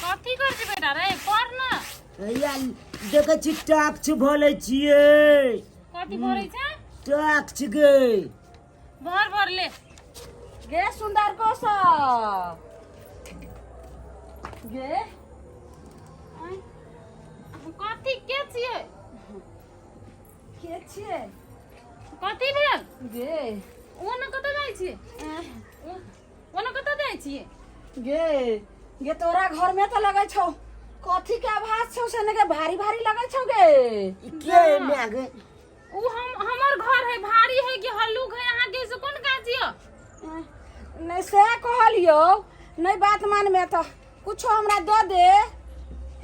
कथी कर छी बेटा रे पढ़ ना। हैया देखै छी टैक्स भरै छियै। कथी भरै छै? टैक्स गे। भर भर ले। गे सुंदर को सब गे। आँय, कथी के छियै? के छियै? कथी भेल? गे ओ ने कतऽ जाइ छियै? ओ ने कतऽ जाइ छियै? गे गे तोरा घर में तो लगै छौ कथी के आवाज छौ से ने गे, भारी भारी लगै छौ गे। ई के है माय गे? उ हम हमर घर है, भारी है कि हल्लुक है, अहाँ के से कोन काज यऽ? नहीं से कहलियो, नहीं बात मानमे तो कुछो हमरा दऽ दे।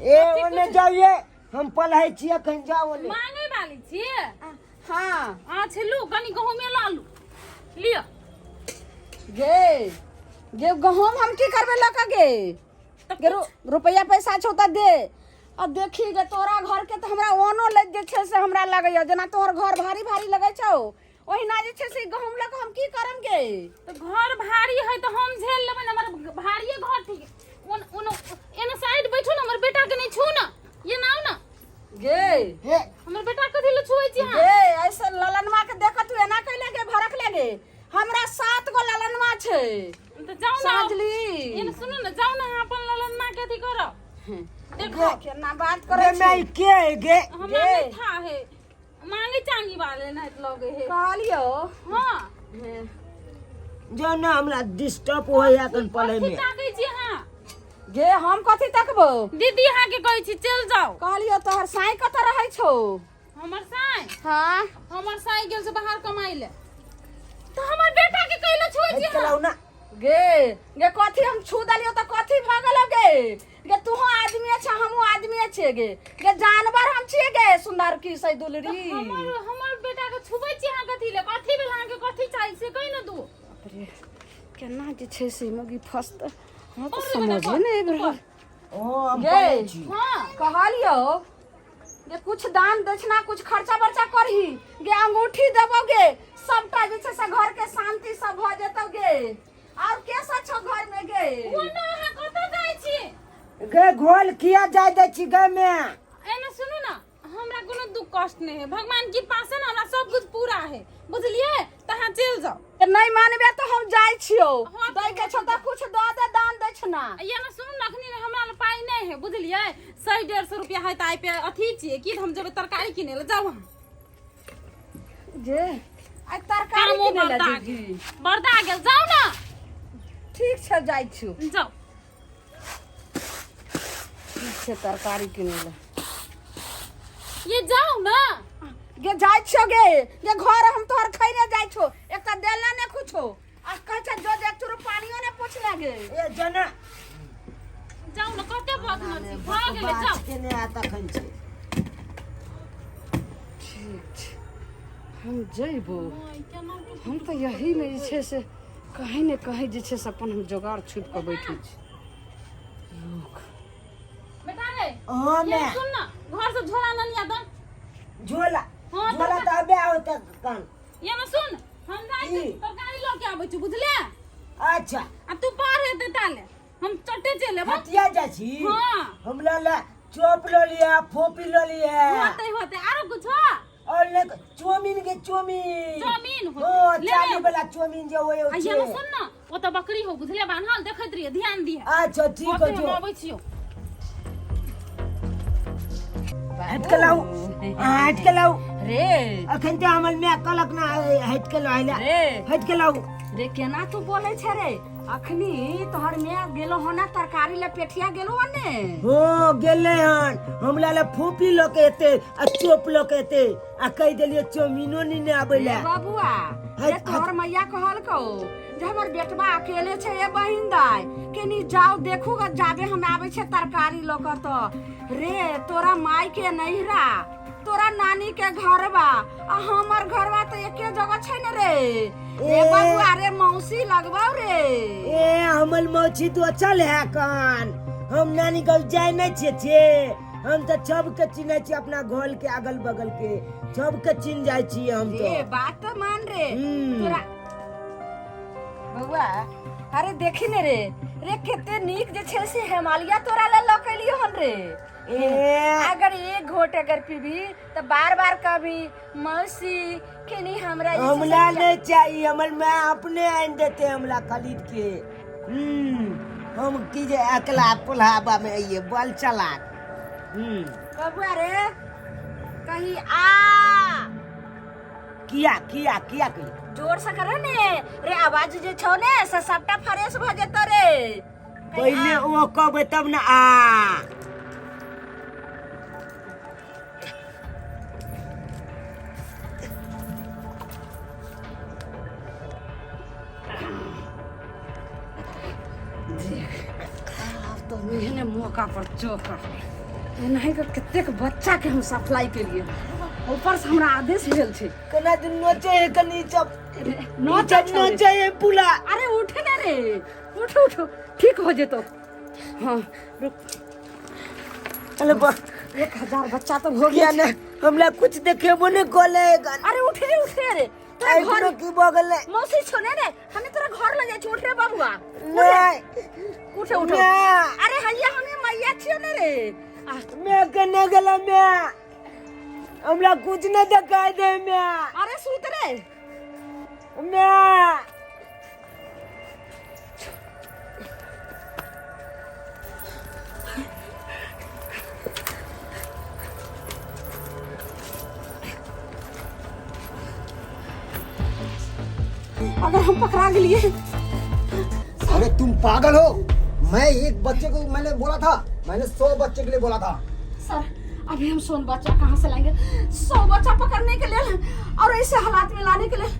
ए ओने जाइए, हम पढ़ै छियै अखन, जाओ ओने। मांगे वाली छियै? हाँ। अच्छा लू कनी गहूमे लऽ लू, लिअ। गे गे गहूम हम की करबै लऽ कऽ गे? तऽ गे रुपैआ पैसा छौ तऽ दे। आ देखी गे तोरा घर के तऽ हमरा ओनो लग जे छै से हमरा लगैया जेना तोहर घर भारी भारी लगै छौ, ओहिना जे छै से गहूम लऽ कऽ हम की करम गे? तऽ घर भारी है तऽ हम झेल लेबै ने, हमर भारिये घर ठीक। ओन ओन एने साइड बैठू ने, हमर बेटा के नहीं छू ना, ये ना आओ ना। गे हे हमर बेटा कथी ले छुए छी अहाँ? गे ऐसे ललनवा के देखत तू एना कैले गे, भड़क ले गे? हमरा 7 गो ललनवा छै। तऽ जाउ ना। समझली? एने सुनू ने, जाउ ना अहाँ अपन ललनमा के अथी करब। देखो केना बात करै गे माय छी। के है गे? हमरा गे। नहीं था है, मांगे चांगी वाले नहीं लगे है। कहलियो। हाँ। जो ना हमरा डिस्टर्ब होइया अखन पढ़ै कथी में। ताकै छी अहाँ? गे हम कथी तकबो? दीदी अहाँ के कहै छी चल जाओ। कहलियो तोहर साई कतऽ रहै छौ? हमर साई? हाँ। हमर साई गेल से बाहर कमाई ले। तऽ हमर बेटा के कैले छुए छी हटि के लाउ ना। गे गे कथी हम छू देलियो तऽ कथी भऽ गेलो गे? गे तूहो आदमी छ, हमहूँ आदमी छियै गे। गे जानवर हम छियै गे सुंदर की से दुलरी। हमर हमर बेटा के छुबै छी अहाँ कथी ले? कथी भेल अहाँ के? कथी चाही से कहि ने दू। बाप रे, केना जे छै से मगी फसत, हमरा तऽ पढ़ रे बेटा, समझे पढ़, नहि आबि रहल। ओ हम गे। पढ़ै छी। हाँ। कहलियो जे कुछ दान दक्षिणा कुछ खर्चा बर्चा करही गे, अंगूठी देबो गे, सबटा जे छै से घर के शांति सब भऽ जेतौ गे। और के सब छौ घर में गे? ओ ना अहाँ कतऽ जाइ छी? गे घोल किया जाय दै छी गे मैं? एने सुनू ना, हमरा कोनो दुख कष्ट नहीं है, भगवान की कृपा से ना हमरा सब कुछ पूरा है, बुझलिए? तऽ अहाँ चलि जाउ। तऽ नहीं मानबे तऽ हम जाइ छियौ। हाँ, दै के छौ तऽ कुछ दऽ दे दान दक्षिणा। ये ना सुनू ना, अखनी हमरा लग पाइ नहीं है, बुझलिए? 100-150 रुपया है तऽ आइ पे अथी छियै की, हम जेबै तरकारी किनै लए, जाउ अहाँ। जे आइ तरकारी कामो किनै लए बरदा जेबही? गेल, बरदा गेल, जाउ ना। ठीक छै, जाइ छियौ। जाउ। ठीक छै, तरकारी किनै लए। ये जाउ ना। गे जाइ छियौ गे, गे घर हम तोहर खैने जाइ छौ, एकटा देला ने कुछो, आ कहै छै जो एक चूरू पानियो ने पूछले गे। ए जना जाउ ना, कते बदमाश छी, भऽ गेलै, जाउ। के ने आता खन छै। ठीक छै, हम जइबो। हम तऽ यही में जे छै से कहीं ने कहीं जे छै से अपन हम जोगाड़ छुपि कऽ बैठै छी। रुक बेटा रे। हाँ, ये मैं। सुन ना, घर से झोला ल लिया दन। झोला? हाँ, झोला तऽ अबे आओ तक कान। ये ना सुन, हम जाइ छी की? तरकारी लऽ के आबै छी, बुझले? अच्छा। आ तू पार हेतै ताले हम चटे चलि एबो। हटिया जाइ छी? हाँ। हमरा ला चॉप लऽ लिया, फोपी लऽ लिया। होते होते आरो कुछ? और ले चौमिन के चौमिन। चौमिन होते। हो, ले चाली ले। वाला चौमिन जे होय आ ये छै। ना सुन ना, ओ तऽ बकरी हो, बुझले? बान्हल देखैत रहिए, ध्यान दिहे। अच्छा ठीक होते, है, हम जो आबै छियौ। हट के लाऊ, अहाँ हट के लाऊ। रे अखन ते हमर माय कहलक ना हट के लाऊ ला। रे। हट के लाऊ। रे केना तू बोलै छै रे? अखनी तोहर माय गेलो हो ना तरकारी ले, पेठिया गेलो हो ने? हो गेले हन, हमरा ले फूफी ल के एते आ चोप ल के एते आ कहि देलिए चौमिनो नी ने आबै रे ले। बबुआ, रे हट, तोहर मैया कहलकौ जे हमर बेटबा अकेले छै, ए बहिन दाय केनी जाओ देखू ग, जाबे हम आबै छै तरकारी लऽ कऽ। तऽ रे तोरा माय के नैहरा, तोरा नानी के घरबा आ हमर घरबा तऽ एके जगह छै ने रे। रे ए। बबुआ रे, मौसी लगबौ रे। ए हमर मौसी तो चल है कान, हम नानी गाँव जाय नहीं छियै छे, हम तऽ सबके चिन्है छियै, अपना घर के अगल बगल के सबके चिन्ह जाइ छियै हम रे तो। बात तो मान रे। हम्म। तोरा बउआ, अरे देखी ने रे, रे कते नीक जे छै से हिमालया तोरा ले लऽ के एलियो हन रे। ए अगर एक घोट अगर पीबी तऽ बार बार कहबी मौसी कनी हमरा जे छै से हमरा नहीं चाहिए, हमर माँ अपने आनि देते हमरा खरीद के। हम की जे अकला पोल्हाबा में आइए बल चलाक। बबुआ रे कहीं आ किया किया किया कही जोर से करे ने रे, आवाज जे छौ ने से सबटा फ्रेश भ जेतो रे। पहले ओ कहबै तब ने आ। आब तो एहने मौका पर चौका एनाही के कतेक बच्चा के हम सप्लाई केलिए, ऊपर से हमरा आदेश भेल छै। कना दिन नोचे है कनी चप नोचे नोचे है पुला। अरे उठ ने रे, उठ उठ, ठीक हो जेतो। हाँ रुक। अरे बा 1000 बच्चा तो हो गया ना, हमरा कुछ देखेबो ने कोले। अरे उठ रे, उठ रे, तोरा घर की बगल है मौसी छो ने रे, हमें तोरा घर ले जाय छी। उठ रे बबुआ, नहीं उठ उठ। अरे हैया हमें मैया छियो ने रे। मैं कने गेला मैं, हमरा कुछ न दिखाई दे मैं। अरे सुत रे मैं। अगर हम पकड़ा गेलिए। अरे तुम पागल हो, मैं एक बच्चे को मैंने बोला था, मैंने 100 बच्चे के लिए बोला था। सर अभी हम 100 बच्चा कहाँ से लाएंगे? 100 बच्चा पकड़ने के लिए और ऐसे हालात में लाने के लिए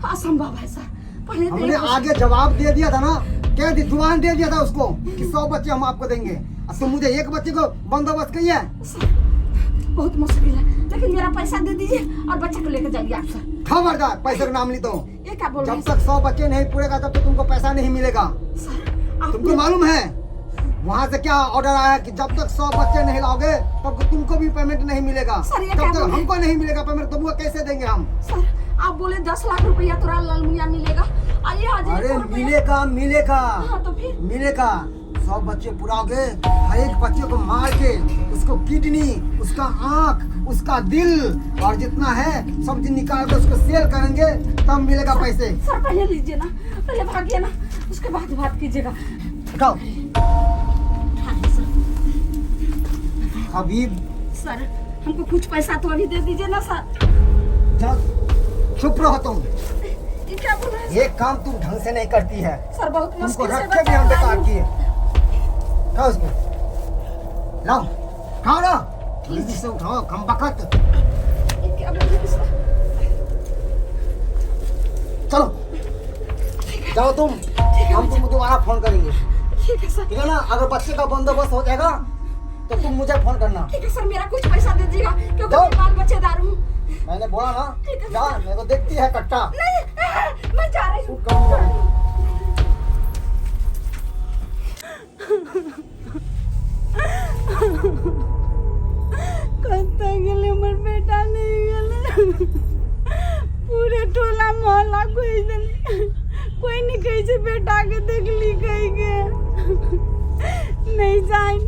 असंभव है सर। पहले तो हमने आगे जवाब दे दिया था ना, कह दी, जुबान दे दिया था उसको कि 100 बच्चे हम आपको देंगे, अब तुम मुझे एक बच्चे को बंदोबस्त किया है। सर बहुत मुश्किल है, लेकिन मेरा पैसा दे दीजिए और बच्चे को लेकर जाइए आप सर। खबरदार पैसे का नाम लेता हूँ, ये क्या बोल रहे जब तक 100 बच्चे नहीं पूरेगा तब तक तुमको पैसा नहीं मिलेगा। सर तुमको मालूम है वहाँ से क्या ऑर्डर आया कि जब तक 100 बच्चे नहीं लाओगे तब तुमको भी पेमेंट नहीं मिलेगा। सर, ये तब क्या तक बोल रहे? हमको नहीं मिलेगा पेमेंट, तुमको कैसे देंगे हम? सर आप बोले 10 लाख रुपया तोरा लालमुनिया मिलेगा, आइए आज अरे मिलेगा मिलेगा। हाँ तो फिर मिलेगा। 100 बच्चे पुराओगे, हर एक बच्चे को मार के उसको किडनी, उसका आँख, उसका दिल और जितना है सब चीज निकाल के उसको सेल करेंगे तब मिलेगा पैसे। सर पहले लीजिए ना, पहले भागिए ना, उसके बाद बात कीजिएगा। उठाओ। हबीब सर हमको कुछ पैसा तो अभी दे दीजिए ना सर। चुप रहो तुम। ये क्या बोल रहे हैं? ये काम तुम ढंग से नहीं करती है सर, बहुत तुमको मुश्किल से रखे भी हम बच्चा बेकार लाई हूँ। किए। खाओ उसको, लाओ, खाओ ना, जल्दी से उठाओ कम वक्त। ये क्या बोल रहे हैं सर? चलो जाओ तुम, हम तुमको दोबारा फोन करेंगे। ठीक है सर। ठीक है ना? अगर बच्चे का बंदोबस्त हो जाएगा तो तुम मुझे फोन करना। ठीक है सर, मेरा कुछ पैसा दे दीजिएगा क्योंकि जाओ। मैं बाल बच्चेदार हूँ। मैंने बोला ना, ठीक है। जा, मेरे को देखती है कट्टा। नहीं, मैं जा रही हूँ। कतऽ गेलै हमर बेटा? नहि गेलै, पूरे टोला मोहल्ला खोजि देलै, कोई नहि कहै छै बेटाके देखली कहिके। नहि जानि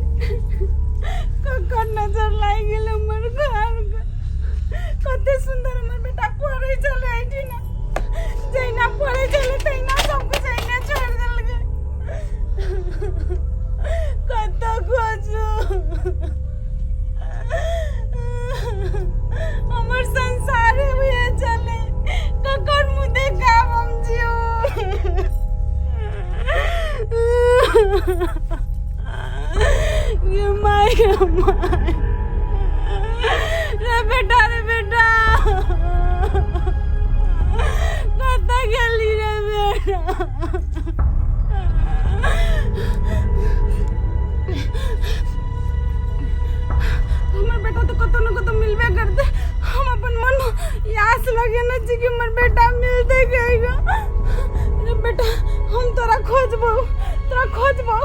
ककर नजर लागि गेलै हमर घरके। कते सुन्दर हमर बेटा पढ़ै छलै एहिठिना, जहिना पढ़ै छलै तहिना सबकिछु एहिना छोड़ि देलकै। कतऽ खोजू? हमर संसारे उहे छलै, ककर मुँह देखाब हम जिउ? गे माय, गे my रे बेटा, रे बेटा कतऽ गेली रे बेटा? हमर बेटा तो कतौ न कतौ मिलबे करतै। हम अपन मन में ई आस लगेने छी कि हमर बेटा मिलतै कहियो। रे बेटा, हम तोरा खोजबौ, तोरा खोजबौ,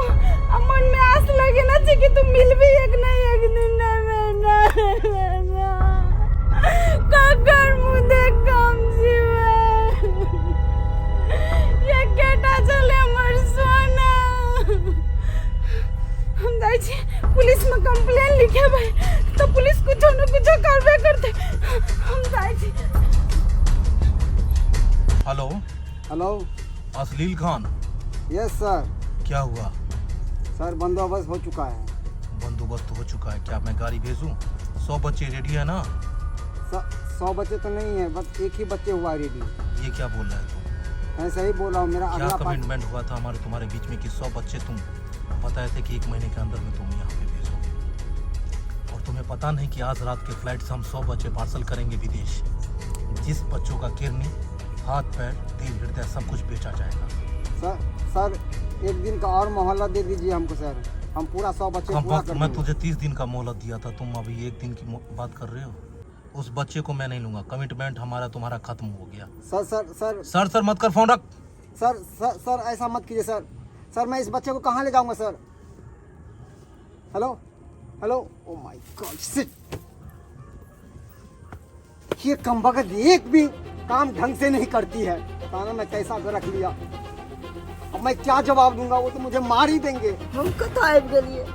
आ मन में आस लगेने छी कि तू मिलबी एक न एक दिन। रे बेटा, रे बेटा, ककर मुँह देख कऽ हम जीबै? एकेटा छलै हमर सोना। लिखेबै तऽ पुलिस कुछो न कुछो करबे करतै। हम जाइ छी। Hello hello. Ashleel Khan. Yes sir. क्या हुआ? सर बंदोबस्त हो चुका है। बंदोबस्त हो चुका है क्या? मैं गाड़ी भेजूं? 100 बच्चे रेडी है ना? 100 बच्चे तो नहीं है, बस एक ही बच्चे हुआ रेडी। ये क्या बोल रहा है तू? मैं सही बोल रहा हूँ। मेरा क्या अगला पार्ट कमिटमेंट हुआ था हमारे तुम्हारे बीच में कि 100 बच्चे तुम बताए थे कि 1 महीने के अंदर में तुम यहाँ पे भेजोगे, और तुम्हें पता नहीं कि आज रात के फ्लाइट से हम 100 बच्चे पार्सल करेंगे विदेश, जिस बच्चों का किडनी, हाथ पैर, दिल, हृदय सब कुछ बेचा जाएगा। सर सर एक दिन का और मोहल्ला दे दीजिए हमको सर, हम पूरा 100 बच्चे कम पूरा वक्त कर मैं देंगे। तुझे 30 दिन का मोहलत दिया था, तुम अभी 1 दिन की बात कर रहे हो। उस बच्चे को मैं नहीं लूंगा, कमिटमेंट हमारा तुम्हारा खत्म हो गया। Sir sir sir sir sir मत कर, फोन रख। सर सर सर ऐसा मत कीजिए सर। सर मैं इस बच्चे को कहाँ ले जाऊंगा sir? Hello hello, oh my God shit, ये कमबख्त एक भी काम ढंग से नहीं करती है। ताना मैं कैसा रख लिया, अब मैं क्या जवाब दूंगा? वो तो मुझे मार ही देंगे। हम कतऽ आबि गेलियै?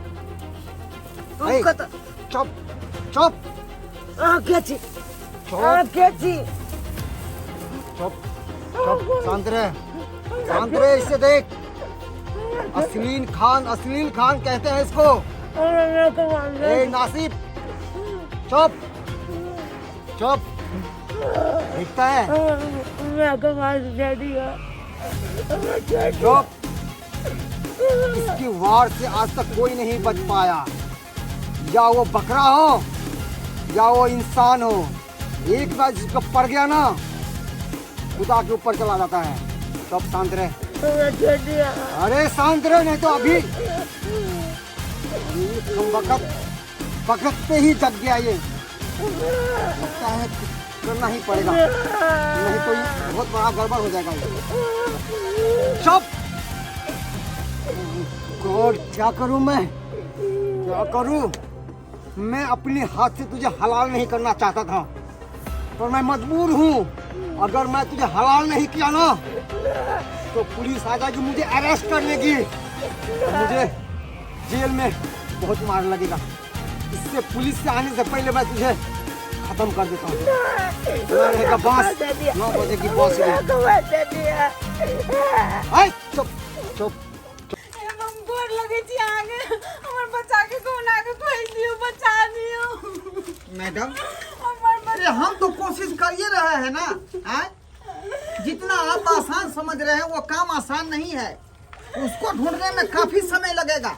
हम ए, कतऽ? चुप चुप। अहाँ के छी? चुप अहाँ के छी? चुप चुप, शांत रहे, शांत रहे। इसे देख, अश्लील खान, अश्लील खान कहते हैं इसको। ए नासिब, चुप चुप, दिखता है? चुप। इसकी वार से आज तक कोई नहीं बच पाया, या वो बकरा हो या वो इंसान हो, एक बार जिसको पड़ गया ना खुदा के ऊपर चला जाता है। चुप, शांत रहे। अरे शांत रहे, नहीं तो अभी वक्त वक्त पे ही जग गया ये। लगता है कुछ करना ही पड़ेगा, नहीं तो ये बहुत बड़ा गड़बड़ हो जाएगा ये। चुप। गॉड, क्या करूं मैं, क्या करूं मैं? अपने हाथ से तुझे हलाल नहीं करना चाहता था, पर मैं मजबूर हूँ। अगर मैं तुझे हलाल नहीं किया ना तो पुलिस आ जाएगी, मुझे अरेस्ट कर लेगी, मुझे जेल में बहुत मार लगेगा। इससे पुलिस से आने से पहले मैं तुझे खत्म कर देता हूँ। ना रहेगा बांस, 9 बजे की बस। चुप चुप। हम गोर लगे छी अहाँके, हमर बच्चा के कोना के खोजि दियौ, बचा दियौ मैडम। हमर बच्चा। अरे हम तो कोशिश कर ही रहे हैं ना, हैं? जितना आप आसान समझ रहे हैं वो काम आसान नहीं है। उसको ढूंढने में काफी समय लगेगा,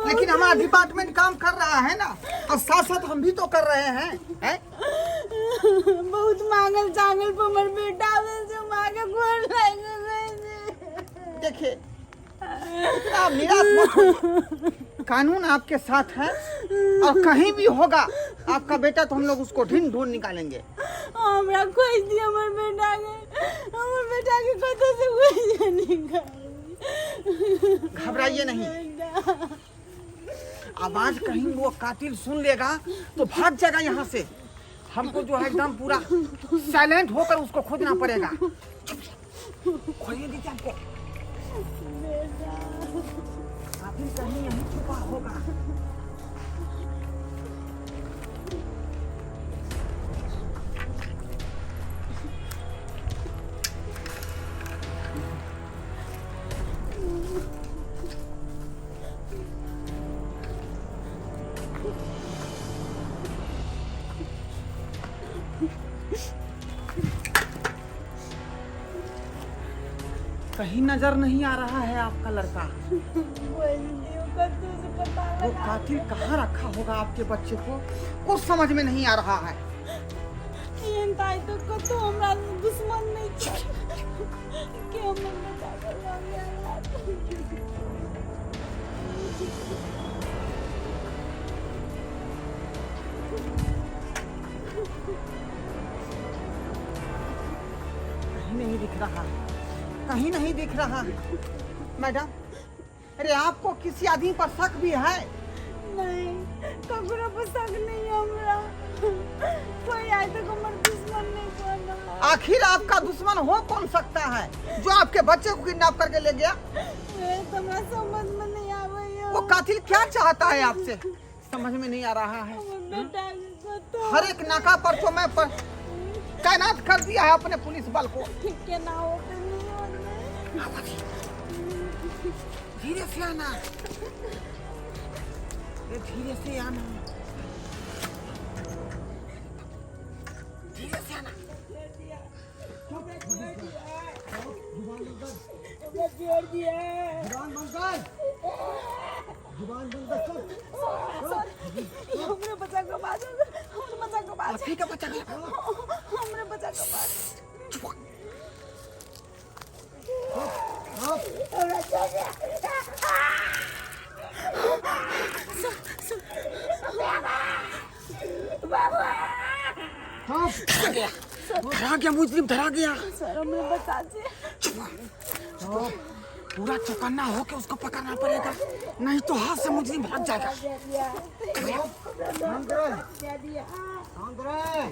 लेकिन हमारा डिपार्टमेंट काम कर रहा है ना, और साथ साथ हम भी तो कर रहे हैं, हैं? बहुत मांगल चांगल पर हमर बेटा भेल छै, हम अहाँके गोर लागि गेल छी। देखिए, इतना निराश मत होइए। कानून आपके साथ है और कहीं भी होगा आपका बेटा तो हम लोग उसको ढूंढ ढूंढ निकालेंगे। हमरा खोजि दिअ हमर बेटा के, हमर बेटा के कतौ से खोजि निकाल। घबराइए नहीं, आवाज कहीं वो कातिल सुन लेगा तो भाग जाएगा यहाँ से। हमको जो है एकदम पूरा साइलेंट होकर उसको खोजना पड़ेगा। खोलिए दीजिए हमको। कातिल कहीं यहीं छुपा होगा। कहीं नजर नहीं आ रहा है आपका लड़का। खोजि दियौ कतौ से पता वो लगा। कातिल कहाँ रखा होगा आपके बच्चे को, कुछ समझ में नहीं आ रहा है। एहन तऽ आइ तक कतौ हमरा दुश्मन नहि छै कि हमर बेटा के लऽ गेल। कहीं नहीं दिख रहा है, कहीं नहीं दिख रहा है। मैडम, अरे आपको किसी आदमी पर शक भी है? नहीं, ककरो पर शक नहीं है हमरा। कोई आइ तक हमर दुश्मन नहीं बनल। आखिर आपका दुश्मन हो कौन सकता है जो आपके बच्चे को किडनैप करके ले गया? ए, तऽ हमरा समझ में नहीं आबैया। वो कातिल क्या चाहता है आपसे? समझ समझ में नहीं आ रहा है। हमर बेटा के कतौ हर एक नाका पर तो मैं पर तैनात कर दिया है अपने पुलिस बल को। केना होतै नहि होतै। धीरे से आना, ये धीरे से आना, धीरे से आना। जुबान बंद कर, जुबान बंद कर, चुप। हमरे बच्चा के बाजू, हमरे बच्चा के बाजू, ठीक है बच्चा गया। हमरे बच्चा के बाजू। धरा गया मुजरिम, धरा गया। सर हमरे बच्चा छै। पूरा चौकन्ना होके उसको पकड़ना पड़ेगा, नहीं तो हाथ से मुजरिम भाग जाएगा। शांत रह, शांत रह।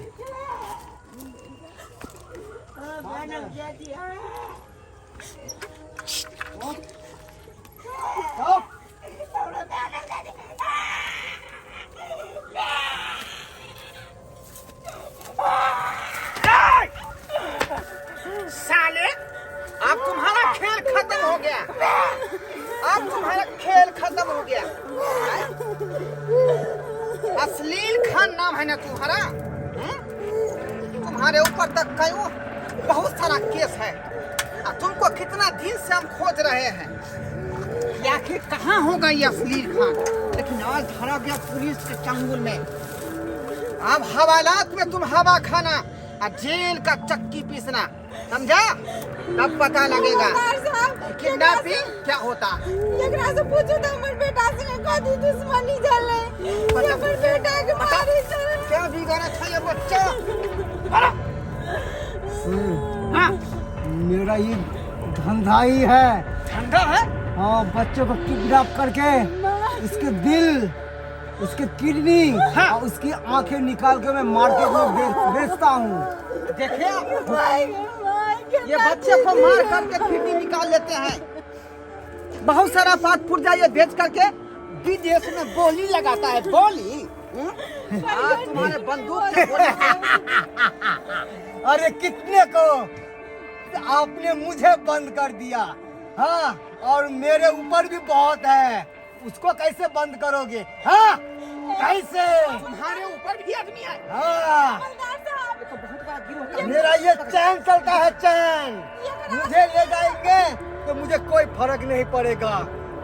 चुप। साले, अब तुम्हारा खेल खत्म हो गया, अब तुम्हारा खेल खत्म हो गया। अश्लील खान नाम है ना तुम्हारा? तुम्हारे ऊपर तक कई बहुत सारा केस है और तुमको कितना दिन से हम खोज रहे हैं कि आखिर कहाँ होगा ये अश्लील खान, लेकिन आज धरा गया पुलिस के चंगुल में। अब हवालात में तुम हवा खाना और जेल का चक्की पीसना, समझा? तब पता लगेगा किडनैपिंग क्या होता। एकरा से पूछू त हमर बेटा से कथी दुश्मनी छलै, हमर बेटा के मारे छलै। क्या बिगाड़ा था ये बच्चा? हाँ, मेरा ये धंधा ही है। धंधा है? हाँ, बच्चों को किडनैप करके इसके दिल, उसके किडनी, हाँ। और उसकी आंखें निकाल के मैं मार्केट में बेचता हूँ। देखिए, ये बच्चे को मार करके किडनी निकाल लेते हैं, बहुत सारा पात पुर्जा ये बेच करके विदेश में बोली लगाता है, बोली। हाँ, तुम्हारे बंदूक से गोली। अरे कितने को आपने मुझे बंद कर दिया। हाँ, और मेरे ऊपर भी बहुत है, उसको कैसे बंद करोगे? हाँ, कैसे? तुम्हारे ऊपर भी आदमी है। हाँ, ये तो बहुत बड़ा गिरोह का। मेरा ये चैन चलता है, चैन। मुझे ले जाएंगे तो मुझे कोई फर्क नहीं पड़ेगा,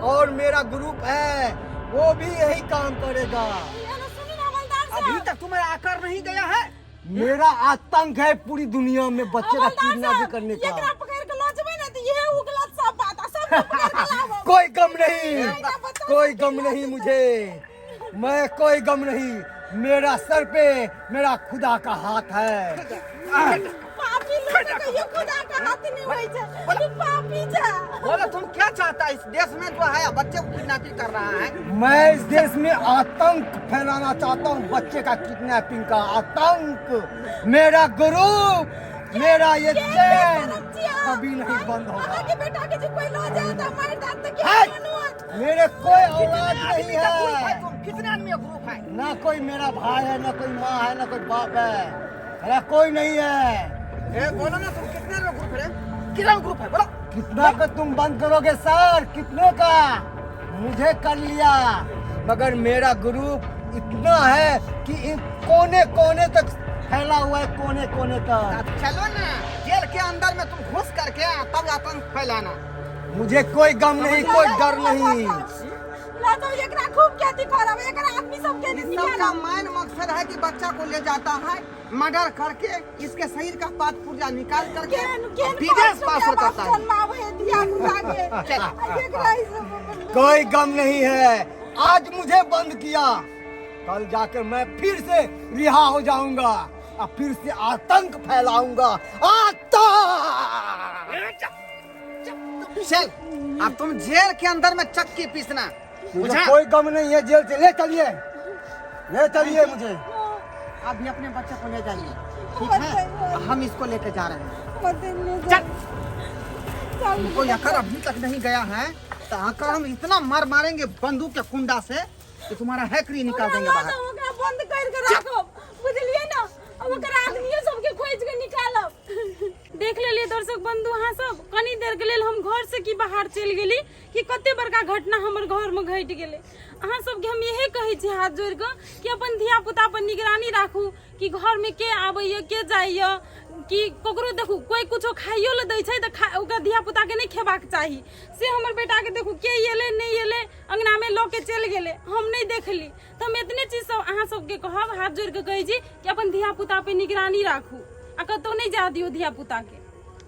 और मेरा ग्रुप है वो भी यही काम करेगा। अभी तक तुम्हारा आकार नहीं गया है। मेरा आतंक है पूरी दुनिया में बच्चे का किडनैप करने का। एकरा पकड़ के लऽ जेबै ने त इहे उगलत सब बात, आ सब पकड़ के लाबब। कोई गम नहीं, कोई गम नहीं मुझे, मैं कोई गम नहीं, मेरा सर पे मेरा खुदा का हाथ है। पापी लोग के कहियो खुदा के हाथ नहीं होइ छै, तू पापी छै। बोलो तुम क्या चाहता है? इस देश में जो है बच्चे को किडनैपिंग कर रहा है। मैं इस देश में आतंक फैलाना चाहता हूँ, बच्चे का किडनैपिंग का आतंक। मेरा ग्रुप, मेरा ये चैन कभी नहीं बंद होगा। अहाँके बेटा के जे कोई लऽ जाए त मारि देत त के है। बनत? मेरे कोई औलाद नहीं ग्रुप है है, तुम कितने आदमी का ग्रुप है? ना कोई मेरा भाई है, ना कोई माँ है, ना कोई बाप है, मेरा कोई नहीं है। ए, बोलो ना तुम कितने लोग ग्रुप है? कितना ग्रुप है बोलो? कितना का तुम बंद करोगे सर? कितनों का मुझे कर लिया, मगर मेरा ग्रुप इतना है कि इन कोने कोने तक फैला हुआ है, कोने कोने तक। अब चलो ना जेल के अंदर में तुम घुस करके तब आतंक फैलाना। मुझे कोई गम नहीं, कोई डर नहीं। लऽ जाउ एकरा, खूब खेती करब, एकरा आदमी सब के इस सबका मेन मकसद है कि बच्चा को ले जाता है मर्डर करके इसके शरीर का पात पुर्जा निकाल करके केहन केहन विदेश पार्सल करता है। जन्माबै है धिया पुता के। चल। आ एकरा ई सब अपन कोई गम नहीं है। आज मुझे बंद किया, कल जाकर मैं फिर से रिहा हो जाऊंगा और फिर से आतंक फैलाऊंगा। आतंक। चल अब तुम जेल के अंदर में चक्की पीसना, मुझे बुझा? कोई गम नहीं है, जेल से ले चलिए, ले चलिए मुझे। अभी अपने बच्चे को ले जाइए, ठीक है? हम इसको लेके जा रहे हैं। चल चल। उनको यकर अभी तक नहीं गया है तो आकर हम इतना मार मारेंगे बंदूक के कुंडा से। कि तुम्हारा हैकरी निकाल ओकरा देंगे लऽ बाहर। जाउ, ओकरा बंद कर के राखब, बुझलियै ना? अब ओकरा आदमियो सबके खोज के निकालब। देख लेलियै दर्शक बंधु अहाँ सब, कनी देर के लेल हम घर से की बाहर चलि गेली कि कते बड़का घटना हमर घर में घटि गेलै। अहाँ सबके हम इहे कहै छी हाथ जोड़ि कऽ कि अपन धिया पुता पर निगरानी राखू कि घर में के आबैया, के जाइया, कि ककरो देखू कोई कुछो खाइयो लए दै छै तऽ खा, ओकरा धिया पुता के नहि खेबाक चाही। से हमर बेटा के देखू के एलै नहि एलै, अंगना में लऽ के चलि गेलै, हम नहि देखली। तऽ हम एतने चीज सब अहाँ सबके कहब, हाथ जोड़ि कऽ कहै छी कि अपन धिया पुता पे निगरानी राखू आ कतहु नहि जाय दियौ धिया पुता के।